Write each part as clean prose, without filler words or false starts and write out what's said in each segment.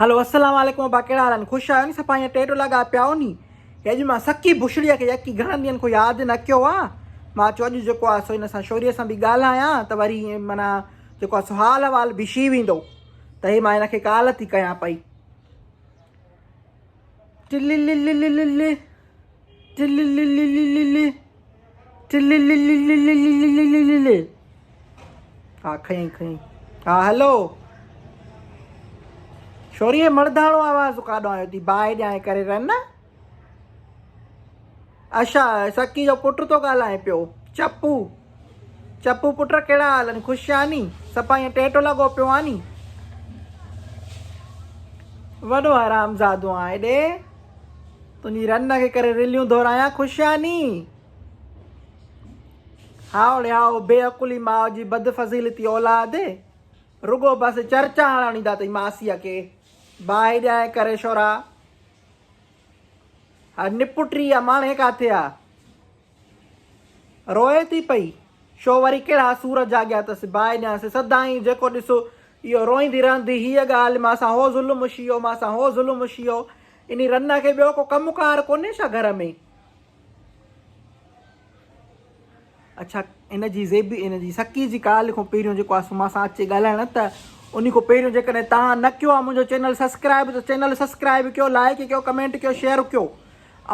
هلو السلام عليڪم ابا ڪهڙا حال آهن خوش آهيو ني صفا ائين ٽيٽو لڳا پيا آهيو ني هي اڄ مان سڪي بشڙيء کي يڪي گهڻن ڏينهن کان ياد نه ڪيو آ مان چيو اڄ جيڪو آ سو هن سان شوريء سان به ڳالهايان ته وري معنيٰ جيڪو آ سو حال احوال به شي ويندو ته هي مان هن کي ڪال ٿي ڪيان پئي ٽللللللل ٽللللللل ٽلللللللل ها کنئي کنئي ها هلو شوري مرداڻو آواز ڪاڏو آيو ٿي باهه ڏيانء ڪري رن اشا سڪي جو پٽ ٿو ڳالهائين پيو چپو چپو پٽ ڪهڙا حال آهن خوش آهني صفا ائين ٽيٽو لڳو پيو آهني وڏو حرامزادو آهين ڏي تنهنجي رن کي ڪري رليون دهرايان خوش آهني هاء ڙي هاء بي عقلي ماء جي بد فضيلتي اولاد رڳو بس چرچا هڻڻ ايندا اٿئي ماسيء کي باهه ڏيانء ڪري شورا ها نپٽري آ ماڻهي ڪاٿي آ روئي ٿي پئي شو وري ڪهڙا سور جاڳيا اٿس باهه ڏيانس سدائين جيڪو ڏس اهو روئيندي رهندي هيء ڳالهه مان سان هو ظلم شيو مان سان هو ظلم شيو انهي رن کي ٻيو ڪو ڪم ڪار ڪونهي ڇا گهر ۾. اڇا ان جي زيبي ان جي سڪي جي ڪال کان پهريون جيڪو آ سو مان سان اچي ڳالهائڻ ته انهي کان پهريون جيڪڏهن تان نه ڪيو آ منهنجو چينل سبسڪرائب ته چينل سبسڪرائب ڪيو لائڪ ڪيو ڪمينٽ ڪيو شيئر ڪيو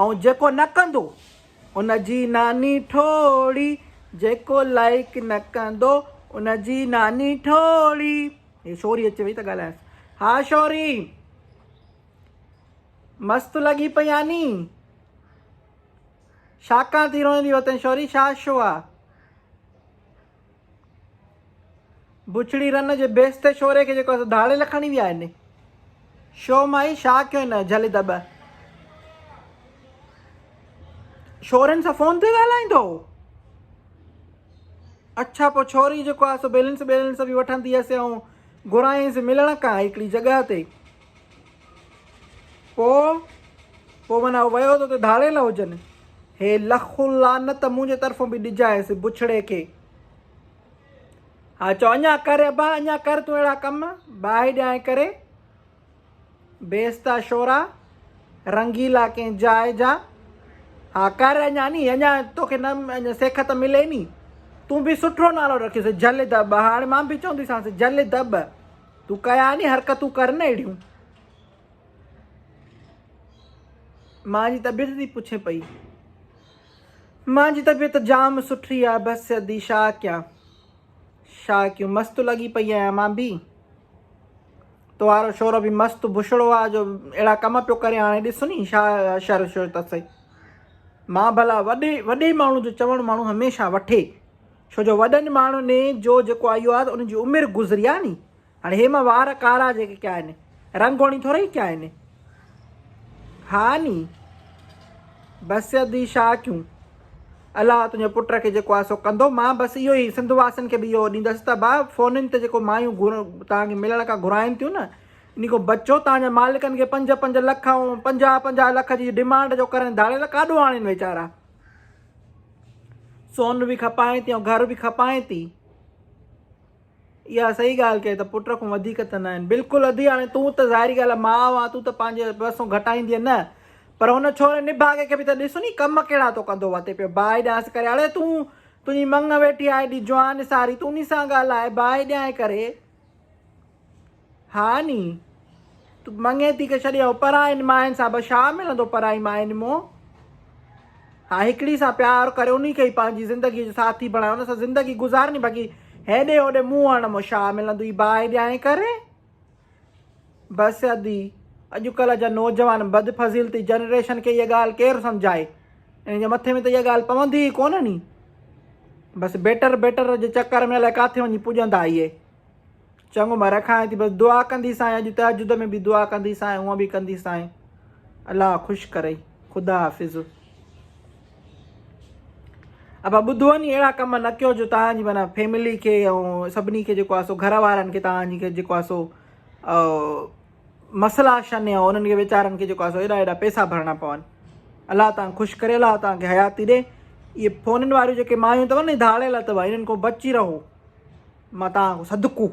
۽ جيڪو نه ڪندو ان جي ناني ٺوڙي جيڪو لائڪ نه ڪندو ان جي ناني ٺوڙي هي شوري اچي وئي ته ڳالهايانس ها شوري مست لڳي پئي آني شاڪان ٿي روئندي وتين شوري ڇا شو آ بڇڙي رن جي بيس تي شوري کي جيڪو ڌاڙيل کڻي ويا آهن شو مائي شا ڪيو هن جهلي دٻ شورن سان فون تي ڳالهائيندو اڇا پوء ڇوري جيڪو آ سو بيلنس بيلنس به وٺندي هيس ۽ گهرايائينس ملڻ کان هڪڙي جڳهه تي پوء پوء معنيٰ هو ويو ته اتي ڌاڙيل هجن. هي لک لعنت منهنجي طرفون به ڏجانئس بڇڙي کي. ها چئو اڃا ڪر ابا اڃا ڪر تون اهڙا ڪم باهه ڏيانء ڪري. بيستا شورا رنگيلا ڪنهن جاء جا. ها ڪر اڃا ني اڃا توکي نه اڃا سيکت ملي ني. تون به سٺو نالو رکيس جهل دٻ هاڻي مان به چونديسانس جهل دٻ. تون ڪيا ني حرڪتون ڪر نه اهڙيون. مان جي طبيعت ٿي پڇين پئي. مان جي طبيعت جام سٺي آ بس ادي شا ڪيان. شا ڪيون مست لڳي پئي آهيان مان به. تو وارو شورو به مست بشڙو آ جو اهڙا ڪم پيو ڪري هاڻي ڏس ني شا شر شو اٿس. مان ڀلا وڏي وڏي ماڻهو جو چوڻ ماڻهو هميشه وٺي. ڇو جو وڏن ماڻهن جو جيڪو آيو آ ته انهن جي عمر گذري آ ني. هاڻي هي مان وار ڪارا جيڪي ڪيا آهن رنگوڻي ٿوري ئي ڪيا آهن. ها ني. بس ادي شا ڪيون. الله تنهنجي پٽ کي جيڪو آ سو ڪندو. مان بس اهو ئي سنڌ واسين کي به اهو ڏيندس ته ڀا فونن تي جيڪو مايون توهان کي ملڻ کان گهرائين ٿيون نه انهي کان بچو. توهان جي مالڪن کي پنج پنج لک ۽ 50 50 لک جي ڊمانڊ جو ڪرن ڌاڙيل ڪاڏو آڻين ويچارا. سون به کپائين ٿي ۽ گهر به کپائين ٿي. اها صحيح ڳالهه ڪئي ته پٽ کان وڌيڪ ته نه آهن. بلڪل ادي هاڻي تون ته ظاهري ڳالهه آهي ماء آن تون ته پنهنجي وسون گهٽائيندينء نه پر هن ڇوري نڀاڳي کي به ته ڏس ني ڪم ڪهڙا ٿو ڪندو وتي پيو باهه ڏيانس ڪري اڙي تون تنهنجي مڱ ويٺي آهي ايڏي جوان ساري تون انهي سان ڳالهاء باهه ڏيانء ڪري. ها ني تون مڱي ٿي کي ڇڏي آئون پرائين ماين سان به ڇا ملندو پرائي ماين مون ها هڪڙي سان پيار ڪري انهي کي ئي پنهنجي زندگي جو ساٿي بڻائي ان سان زندگي گذارني باقي هيڏي هوڏي منهن هڻڻ مون ڇا ملندو هي باهه ڏيانء ڪري بس ادي اڄڪلهه جا نوجوان بد فضيلتي جنريشن کي اها ڳالهه ڪير سمجهائي انهن جي مٿي ۾ ته اها ڳالهه پوندي ئي ڪونه ني بس بيٽر بيٽر جي چڪر ۾ الائي ڪاٿي وڃي پڄندا اهي چڱو مان رکانء ٿي بس دعا ڪنديسانء اڄ تهجد ۾ به دعا ڪنديسانء هونء به ڪنديسانء الله خوش ڪرئي خدا حافظ. ابا ٻڌو ني اهڙا ڪم نه ڪيو جو توهان جي معنيٰ فيملي کي ۽ سڀني کي جيڪو آهي سو گهر وارن کي توهان جي کي جيڪو آهي سو مسئلا شن ۽ انهن کي ويچارن کي جيڪو آهي سو ايڏا ايڏا پئسا ڀرڻا پون الله توهان خوش ڪري الله توهان کي حياتي ڏي اهي فونن واريون جيڪي مايون اٿو ني ڌاڙيل اٿو انهن کان بچي رهو. مان تان صدقو.